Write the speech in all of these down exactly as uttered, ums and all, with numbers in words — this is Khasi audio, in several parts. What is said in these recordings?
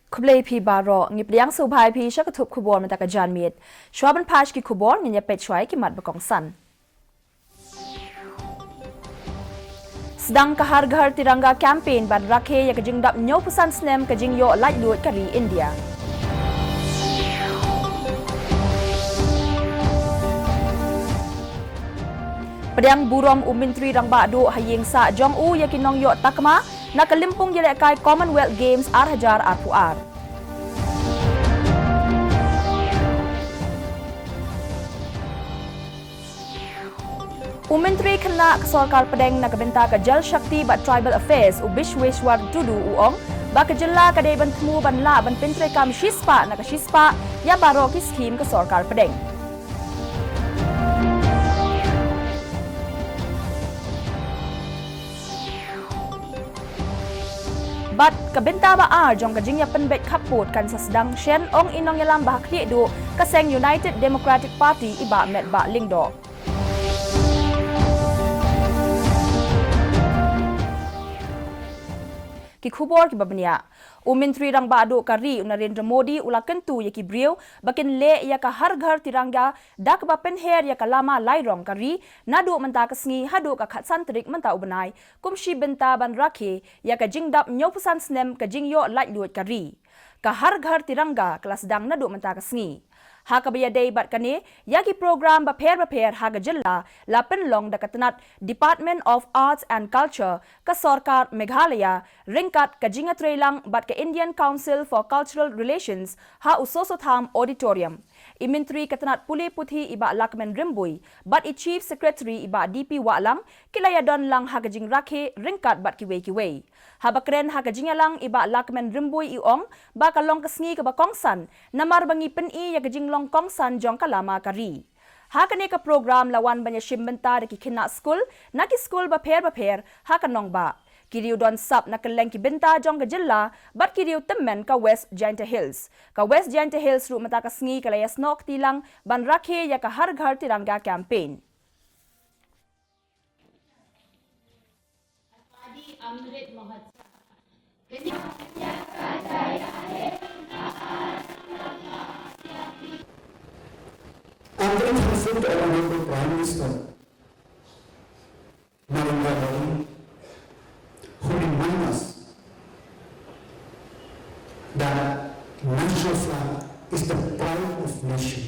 Khublei phi baroh, ngi pdiang sngewbha ïa phi sha ka thup khubor mynta ka janmiet. Shuwa ban peit sha ki khubor, ngin ïa peit shuwa ïa ki mat ba kongsan. Sdang ka Har Ghar Tiranga campaign ban rakhe ïa ka jingdap hynñiewphew san snem ka jingïoh laitluid ka ri India. Pdiang burom u Myntri Rangbah Duh ha ïing sah jong u ïa ki nongïoh takma na ka lympung ïalehkai Commonwealth Games ar hajar arphew ar. U Myntri Khynnah ka Sorkar Pdeng na ka bynta ka Jal Shakti bad Tribal Affairs, u Bishweshwar Tudu, u ong ba ka jylla ka dei ban thmu ban lah ban pyntreikam shispah na ka shispah ïa baroh ki skhim ka Sorkar Pdeng. Bad ka bynta ba ar jong ka jingïapynbeit khappud kan sa sdang shen, ong i nongïalam ba ha khlieh duh ka seng United Democratic Party, i Bah Metbah Lyngdoh. Ki khubor kiba bniah. U Myntri Rangbah Duh ka ri, u Narendra Modi, u la kyntu ïa ki briew ba kin leh ïa ka Har Ghar Tiranga da kaba pynher ïa ka lama lairong ka ri naduh mynta ka sngi haduh ka khatsan tarik mynta u bnai, kum shi bynta ban rakhe ïa ka jingdap hynñiewphew san snem ka jingïoh laitluid ka ri. Ka Har Ghar Tiranga ka la sdang naduh mynta ka sngi. Ha kaba ïadei bad kane, ïa ki program bapher bapher ha ka jylla la pynlong da ka tnat Department of Arts and Culture ka Sorkar Meghalaya ryngkat ka jingïatreilang bad ka Indian Council for Cultural Relations ha u Soso Tham Auditorium. I Myntri ka tnat pule puthi, i Bah Lahkmen Rymbui, bad i Chief Secretary, i Bah D P Wahlang, ki la ïadon lang ha ka jingrakhe ryngkat bad kiwei kiwei. Haba kren ha ka jingïalang, i Bah Lahkmen Rymbui i ong ba ka long ka sngi kaba kongsan namar ba ngi pyni ïa ka jinglong kongsan jong ka lama ka ri. Ha kane ka program la wan ban ïashim bynta da ki khynnah skul na ki skul bapher bapher ha ka nongbah, ki riew don sap na kylleng ki bynta jong ka jylla bad ki riew tymmen ka West Jaintia Hills. Ka West Jaintia Hills ruh mynta ka sngi ka la ïasnoh kti lang ban rakhe ïa ka Har Ghar Tiranga campaign. I'm very thankful to Honorable Prime Minister Narendra Modi, who remind us that national flag is the pride of nation.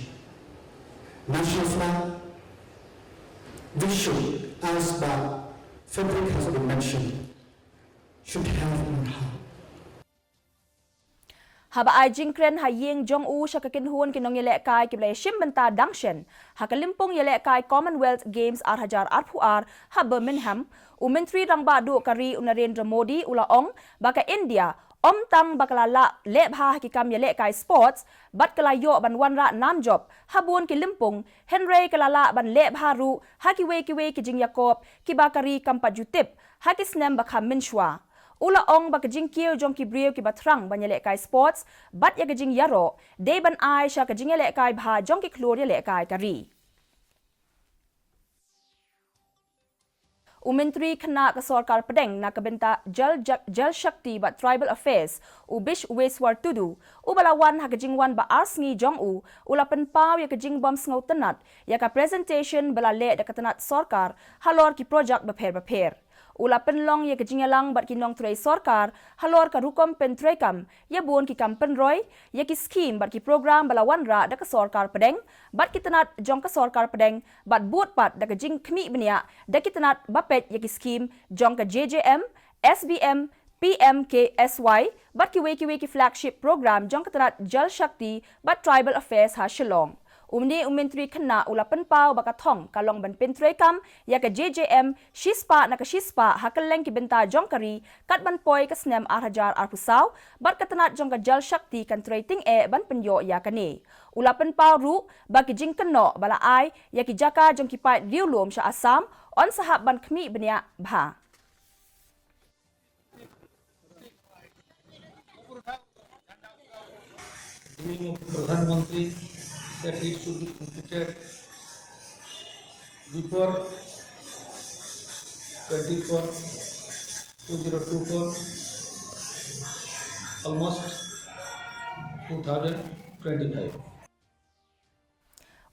National flag, we should, as the fabric has been mentioned, should have in our heart. Haba ai jingkren ha ïing jong u sha ka kynhun ki nongïalehkai kiba la ïashim bynta dang shen ha ka lympung ïalehkai Commonwealth Games ar hajar arphew ar ha Birmingham, u Myntri Rangbah Duh ka ri, u Narendra Modi, u la ong ba ka India ym tang ba ka la lah leh bha ha ki kam ïalehkai sports bad ka la ïoh ban wanrah nam jop ha bun ki lympung, hynrei ka la lah ban leh bha ruh ha kiwei kiwei ki jingïakop kiba ka ri kam pat ju tip ha ki snem ba kham mynshuwa. U la ong ba ka jingkiew jong ki briew kiba thrang ban ïalehkai sports bad ïa ka jingïaroh dei ban ai sha ka jingïalehkai bha jong ki khlur ïalehkai ka ri. U Myntri Khynnah ka Sorkar Pdeng na ka bynta Jal, Jal Shakti bad Tribal Affairs, u Bishweshwar Tudu, uba la wan ha ka jingwan ba ar sngi jong u, u la pynpaw ïa ka jingbym sngewtynnat ïa ka presentation ba la leh da ka tnat sorkar halor ki projek bapher bapher. U la pynlong ïa ka jingïalang bad ki nongtrei sorkar halor ka rukom pyntreikam ïa bun ki kam pynroi, ïa ki skhim bad ki program ba la wanrah da ka Sorkar Pdeng bad ki tnat jong ka Sorkar Pdeng, bad bud pat da ka jingkhmih bniah da ki tnat ba peit ïa ki skhim jong ka J J M, S B M, P M K S Y bad kiwei kiwei ki flagship program jong ka tnat Jal Shakti bad Tribal Affairs ha Shillong. Une u Myntri Khynnah u la pynpaw ba ka thong ka long ban pyntreikam ïa ka J J M shispah na ka shispah ha kylleng ki bynta jong ka ri, kat ban poi ka snem ar hajar arphew saw bad ka tnat jong ka Jal Shakti kan trei tyngeh ban pynïoh ïa kane. U la pynpaw ruh ba ki jingkynnoh ba la ai ïa ki jaka jong ki paid riewlum sha Assam yn sa hap ban khmih bniah bha. In the name of the Pradhan Mantri, that it should be completed before twenty-four two zero two four, almost two thousand twenty-five.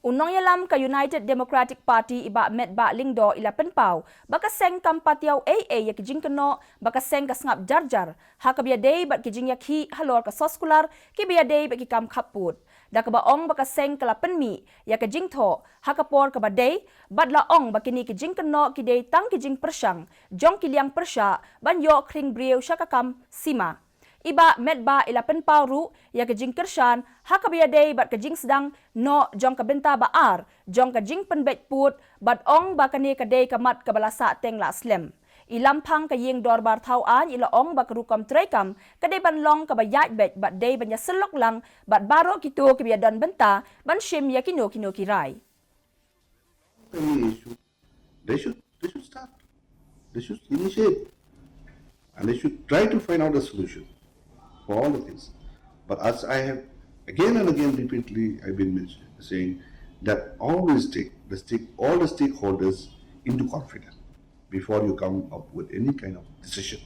U nongïalam ka United Democratic Party i Bah Metbah Lyngdoh i la pynpaw ba ka seng kam patiaw ei ei ïa ki jingkynnoh ba ka seng ka sngap jar jar ha kaba ïadei bad ki jingïakhih halor ka soskular kiba ïadei bad ki kam khappud. Da kaba ong ba ka seng ka la pynmih ïa ka jingthoh ha ka por kaba dei bad la ong ba kine ki jingkynnoh ki dei tang ki jingpyrshang jong ki liang pyrshah ban ïoh khring briew sha ka kam sima. I Bah Metbah i la pynpaw ruh ïa ka jingkyrshan ha kaba ïadei bad ka jingsdang noh jong ka bynta ba ar jong ka jingpynbeit pud bad ong ba kane ka dei ka mat kaba la sah teng la slem. I Lamphang ka ïing dorbar thaw aiñ i la ong ba ka rukom treikam ka dei ban long kaba ïaid beit bad dei ban ïasyllok lang bad baroh kito kiba ïadon bynta ban shim ïa kino kino ki rai. Any issue, they should they should start. They should initiate, and they should try to find out a solution for all the things. But as I have again and again repeatedly, I've been mentioning, saying that always take the stake all the stakeholders into confidence before you come up with any kind of decision.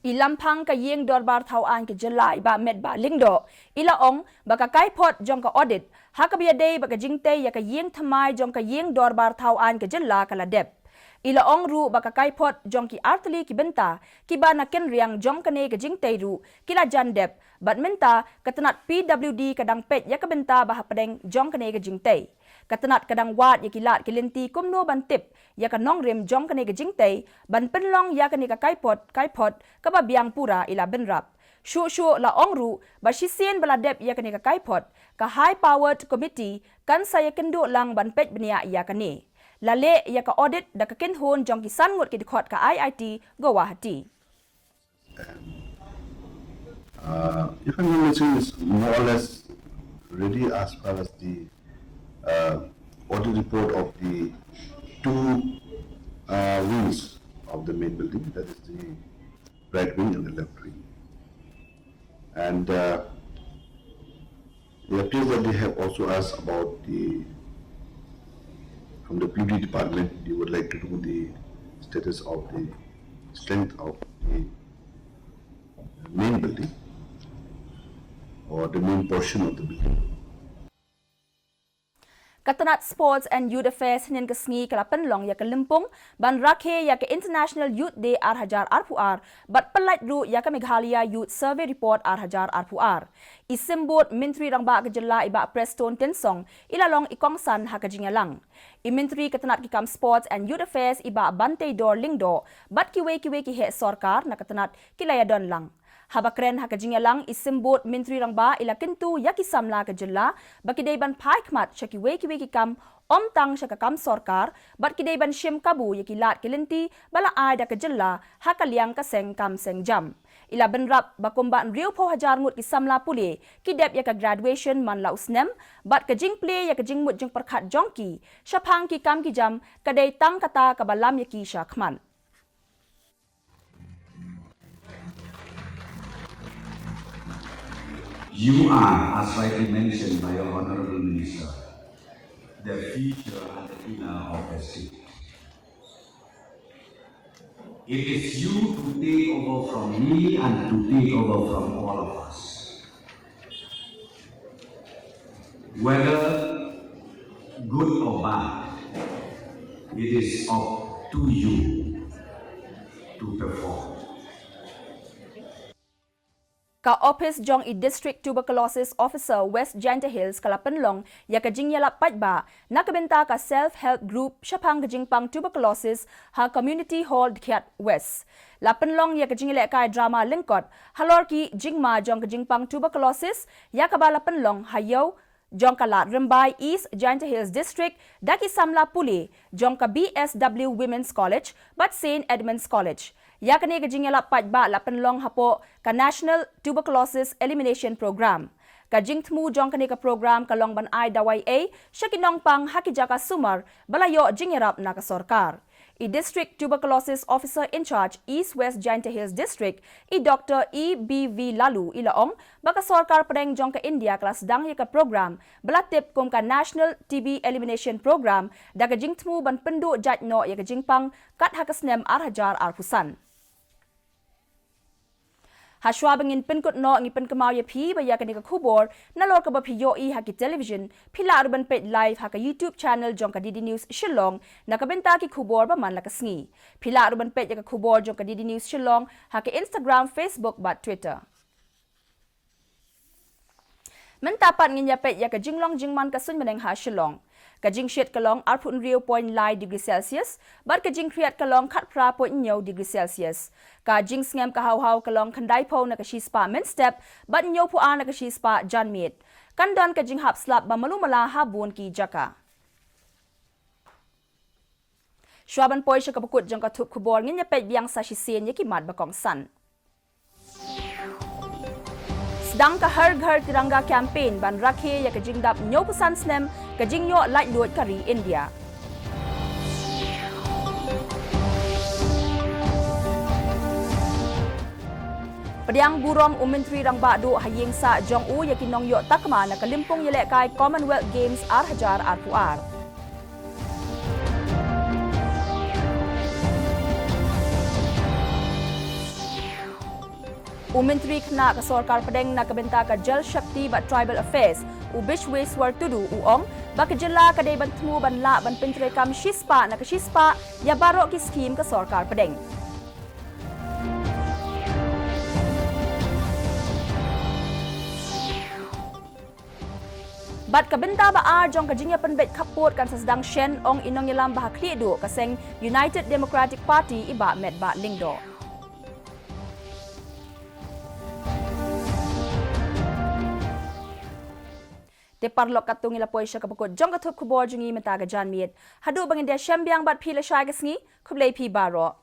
I Lamphang ka ïing dorbar thaw aiñ ka jylla i Bah Metbah Lyngdoh i la ong ba ka kaiphod jong ka audit ha kaba ïadei bad ka jingtei ïa ka ïing thymmai jong ka ïing dorbar thaw aiñ ka jylla ka la dep. I la ong ruh ba ka kaiphod jong ki artylli ki bynta kiba na kynriang jong kane ka jingtei ruh ki la jan dep bad mynta ka tnat P W D ka dang peit ïa ka bynta ba hapdeng jong kane ka jingtei. Ka tnat ka dang wad ïa ki lad ki lynti kumno ban tip ïa ka nongrim jong kane ka jingtei ban pynlong ïa kane ka kaiphod kaiphod kaba biang pura i la bynrap. Shuh shuh la ong ruh ba shisien ba la dep ïa kane ka kaiphod ka high powered committee kan sa ïakynduh lang ban peit bniah ïa kane. La leh ïa ka audit da ka kynhun jong ki san ngut ki dkhot ka I I T Guwahati. Uh, if I'm not mistaken, it's more or less ready as far as the uh, audit report of the two uh, wings of the main building, that is the right wing and the left wing. And uh, it appears that they have also asked about the, from the P W D department, they would like to know the status of the strength of the main building or the main portion of the building. Ka tnat Sports and Youth Affairs hynnin ka sngi ka la pynlong ïa ka lympung ban rakhe ïa ka International Youth Day ar hajar arphew ar bad pyllait ruh ïa ka Meghalaya Youth Survey Report ar hajar arphew ar. I Symbud Myntri Rangbah ka jylla i Bah Prestone Tynsong i la long i kongsan ha ka jingïalang. I Myntri ka tnat ki kam Sports and Youth Affairs i Bah Banteidor Lyngdoh bad kiwei kiwei ki heh sorkar na ka tnat ki la ïadon lang. Haba kren ha ka jingïalang i Symbud Myntri Rangbah i la kyntu ïa ki samla ka jylla ba ki dei ban phai khmat sha kiwei kiwei ki kam ym tang sha ka kam sorkar bad ki dei ban shim kabu ïa ki lad ki lynti ba la ai da ka jylla ha ka liang ka seng kam seng jam. I la bynrap ba kumba hynriewphew hajar ngut ki samla pule ki dep ïa ka graduation man la u snem bad ka jingplie ïa ka jingmut jingpyrkhat jong ki shaphang ki kam ki jam ka dei tang kata kaba lam ïa ki shakhmat. You are, as rightly mentioned by your Honorable Minister, the future and the pillar of the state. It is you to take over from me and to take over from all of us. Whether good or bad, it is up to you to perform. Ka ophis jong i District Tuberculosis Officer West Jaintia Hills ka la pynlong ïa ka jingïalap paidbah na ka bynta ka self help group shaphang ka jingpang tuberculosis ha Community Hall Dkhiat West. La pynlong ïa ka jingïalehkai drama lyngkot halor ki jingma jong ka jingpang tuberculosis ïa kaba la pynlong ha ïew jong ka Lad Rymbai East Jaintia Hills District da ki samla pule jong ka B S W Women's College bad Saint Edmund's College. Ïa kane ka jingïalap paidbah la pynlong hapoh ka National Tuberculosis Elimination Program. Ka jingthmu jong kane ka program ka long ban ai dawai ei sha ki nongpang ha ki jaka sumar ba la ïoh jingïarap na ka sorkar. I District Tuberculosis Officer in Charge East West Jaintia Hills District, i Doctor E B V Laloo, i la ong ba ka sorkar pdeng jong ka India ka la sdang ïa ka program ba la tip kum ka National T B Elimination Program da ka jingthmu ban pynduh jait noh ïa ka jingpang kat ha ka snem ar hajar arphew san. Hashwa ba ngin pynkut noh, ngi pynkynmaw ïa phi ba ïa kane ka khubor, nalor kaba phi ïohi ha ki television, phi lah ruh ban peit live ha ka YouTube channel jong ka D D News Shillong na ka bynta ki khubor ba man la ka sngi. Phi lah ruh ban peit ïa ka khubor jong ka D D News Shillong ha ka Instagram, Facebook bad Twitter. Mynta pat ngin ïa peit ïa ka jinglong jingman ka suiñ bneng ha Shillong. Ka jingshit ka long arphew hynriew point lai degree Celsius, bad ka jingkhriat ka long khatphra point hynñiew degree Celsius. Ka jingsngem ka haw haw ka long khyndai phew na ka shispah mynstep, bad hynñiew phew ar na ka shispah janmiet. Kan don ka jinghap slap ba malu mala ha bun ki jaka. Shwa ban poi sha kaba kut jong ka thup khubor, ngin ïa peit biang sa shisien ïa ki mat ba kongsan. Sdang ka Har Ghar Tiranga campaign ban rakhe ïa ka jingdap hynñiew phew san snem ka jingïoh laitluid ka ri India. Pdiang burom u Myntri Rangbah Duh ha ïing sah jong u ïa ki nongïoh takma na ka lympung ïalehkai Commonwealth Games ar hajar arphew ar. U Myntri Khynnah ka Sorkar Pdeng na ka bynta ka Jal Shakti bad Tribal Affairs, u Bishweshwar Tudu, u ong ba ka jylla ka dei ban thmu ban lah ban pyntreikam shispah na ka shispah ïa baroh ki skhim ka Sorkar Pdeng. Bad ka bynta ba ar jong ka jingïapynbeit khappud kan sa sdang shen, ong i nongïalam ba ha khlieh duh ka seng United Democratic Party, i Bah Metbah Lyngdoh. Te paralok, katto ngi la poi sha kaba kut jong ka thup khubor jong ngi mynta ka janmiet. Haduh ba ngin ïashem biang bad phi lashai ka sngi, khublei phi baroh.